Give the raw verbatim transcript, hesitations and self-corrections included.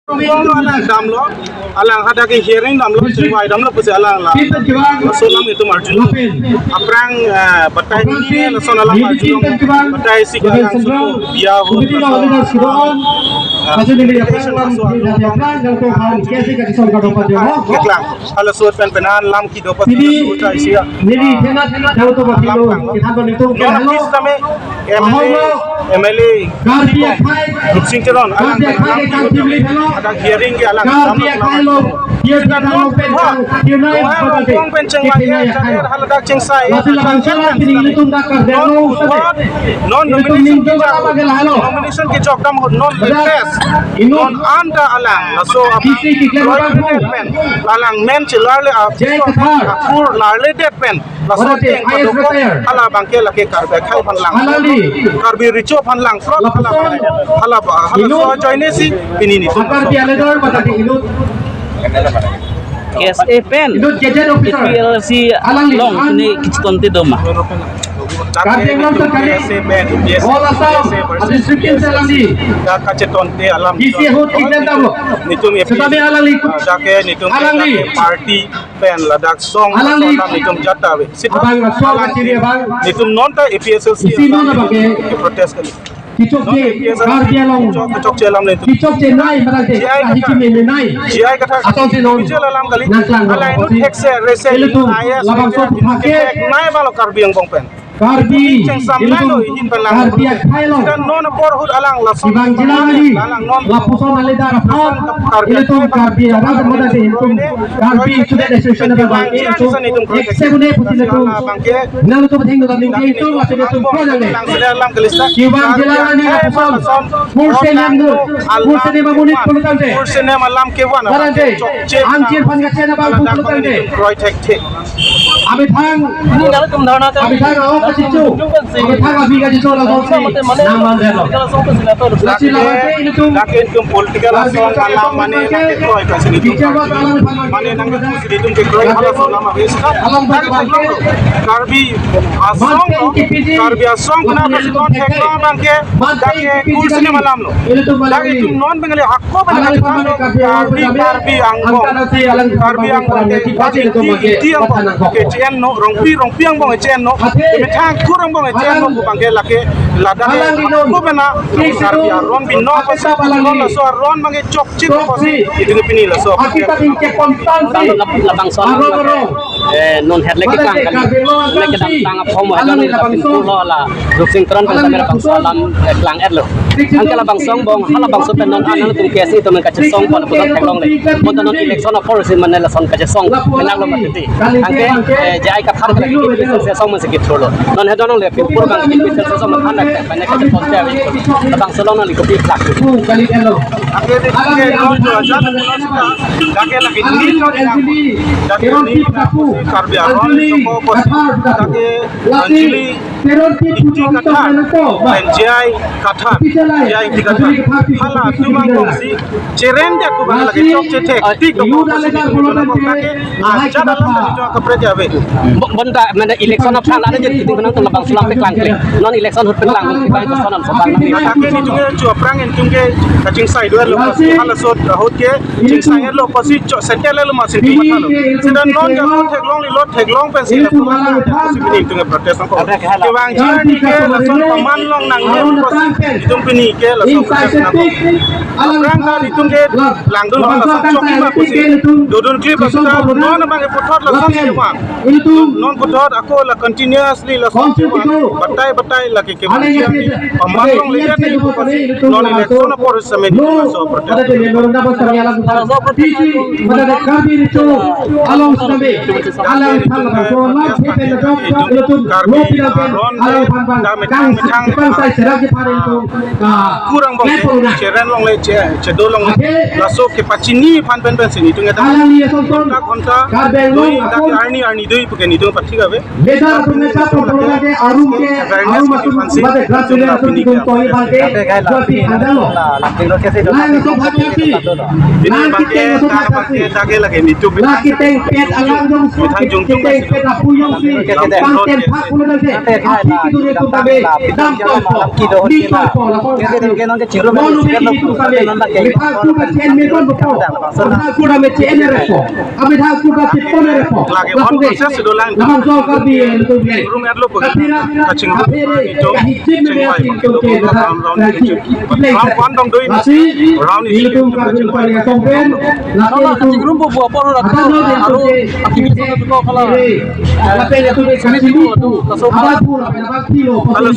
Alang damlo, alang hadak ke hearing damlo, chingvai damlo pusi alang la. Laso alam itum arjulo. Aphrang, eh, batai ini laso alam arjulo. Batai si alang suku biya ho, laso, ah, invitation laso alam. Keklang. Halaso pen penan lam kedo pas laso ta isi ya. Neli thenat thenat daw to ba philo. Kita to nitum ke non halo. Kami M L A, M L A Karbi akhai, Rupsing Teron, alang Karbi akhai ke kangkim li phelo. Ada hearing ke alang Karbi akhai lo. Dia kita lo pen kang, dia naik. Kong pen chengvai ya, hadak chengsai. Lalu langsung pini ilitum dak Karbi lo. Non nomination ke jok, nomination ke jok kam non test. Non anta alang laso api isi ke kira babu. Alang men chelarle a Jai Kathar. Akur larle det pen. Laso hala abang ke lake Karbi akhai aphan lang. Alangli. Karbi recho aphan lang. Lapuson. Hala ba, hala so join si pini ni. Karbi aledar pada di inut. K S A pen. Inut gazette officer. A P H L C alangli along ni kechetongte doma. Karbi Anglong Sarkari. K S A pen, K S A, All Assam, K S A versus District Council alangli. Dak kachetongte alam. Isi ahut iklan tamo. Nitum A P H L C. Setabi alangli. Dak ke nitum alangli. Party pen ladak song alangli. Song nitum jat ave. Abang song alangli. Kachiri abang. Nitum non ta A P H L C isi non abang ke protest kali. Kichok je Karbi Anglong. Kichok, kichok je alam le. Kichok je nai malang je. J I Kathar. Kahi keme me nai. J I Kathar. Asal si non. Kichok alam kali. Nangklang alai non thek se rese. Ilitum labangso thek nai balo Karbi angbong pen. Karbi. Chengsam nai lo ihin pen lang. Karbi akhai lo. Dan non apor ahut alang lason. Ibang jilang ali. Alang non. Lapuson aledar aphan. Ilitum Karbi arat mada de ilitum. Karbi Student Association abang ilitum. Ekse gune putin ilitum. Nangtum thengno damning ke itum lapen itum pro nangne. Kibang jilang ani lapuson. Kursi nem do. Kursi nem amonit pulutangte. Kursi nem alam kevan. Barante. Angkir aphan kachen abang pulutangte. Kroi thekthek. Amethang. Amethang aho kachichu. Amethang abi kachichu lapuson si. Nangman delo. Lasi labangke ilitum. Lake itum political asong alam mane nangkekroi kasi itum. Bicara alam aphan. Mane nangkekroi. Itum kekroi halaso alam abis. Alam abang ke. Karbi asong lo, Karbi asong kena kasi non thek lo abang ke, dak ke kursi nem alam lo. Dak itum non Bengali ako Bengali Karbi, Karbi angbong, Karbi angbong ke, dak iti, iti angbong ke J N no, Rongpi, Rongpi angbong J N no, methang kur angbong J N no, abang ke lake ladak ako bena Karbi aron bino kasi non laso aron abang ke chokche kasi itum pini laso. Kita bingke kontan si. Labangso alam. Eh, non het leke kang kali. Leke dam tang aphong mo het non kapin pulo la. Rupsing Teron pen sampai labangso alam, eh, klang-et lo. Anke labangso angbong, halabangso pen non anan tum K S A itum kachesong pon pulo theklongle. Bonta non election apor si mane lason kachesong. Enak lo mati. Anke, eh, J I Kathar kali kipis sesong masi kithurlo. Non het non le pur pur kang kipis sesong mane anak pen kachesong. Labangso along nangli kopi plak. Anke ni ke non jo aja. Dak ke lake ni lo ni nang. Dak ke ni Karbi aron toko pos. Dak ke Anjali Ingti Kathar, pen J I Kathar, J I Ingti Kathar. Hala atum angbong si chereng dia ku bang lake chokche thektik toko pos. Dak ke aja dalam tadi jo kaprek ya be. Bo-, bonta mane election aphrang la ada jadi kiting benang tu labangso alam peklang klik. Non election ahut peklang, bang koson am sopan. Dak ke nitum ke chu aphrang itum ke kachingsai do-et lo, halaso ahut ke chingsai-et lo, pasi chok setel lo masi ti matha lo. Seta non ja lo theklongle lo, theklong pensi laso pini itum ke protest nangkok. Kevang jani ke lason paman long nangne pasi itum pini ke lason protest nangkok. Aphrang ta itum ke langdun lason chokche ma pusi dodun kli pasi ta non abang ke puthot lason si ma. Non puthot ako la continuously lason si ma. Batai batai lake kevang jani paman longle jani pasi non election apor same di laso protest. Karbi aron, dak methang methang kur angbong chereng longle, che-, chedo longle. Laso kepachini aphan pen pensi nitum ke dak ghonta ghonta doi dak arni arni Ui, bukan itu pasti kabe. Leader atum ne chap pon lage, arum ke, arum atum bade grassroots atum kitung tohi bangke, juapi khandang lo. Lang so bhat jati. Ini lang bangke, kiteng so bhat jati. Bangke lagi itu. Lang kiteng pet alang jongsi, kiteng pet apu jongsi, bang ten phak pulo dangte. Api kitu ne tu tabe, dam tolpo, ni tolpo, lapor kati. Monu me kitu tabe, methang kuda chen me tolpo, methang kuda me chen repo. Kami dah kuda tipon repo. Lagi on proses sudah lang. Lamang jol Karbi, eh, lutung biai. Room at lo pagi. Kaching. Kaphere, itu. Kahijim me chingwai, ating itu ke, dah. Round one dong doi. Lasi, round ini itu Karbi paling asong pen. Lasi itu. Kaching room bu, bu apor ora. Ada lo dia aru, itu ke. Akim itu ke ko kala. Lapen itu ke kaching room bu. Ada pun, ada pun. Halo.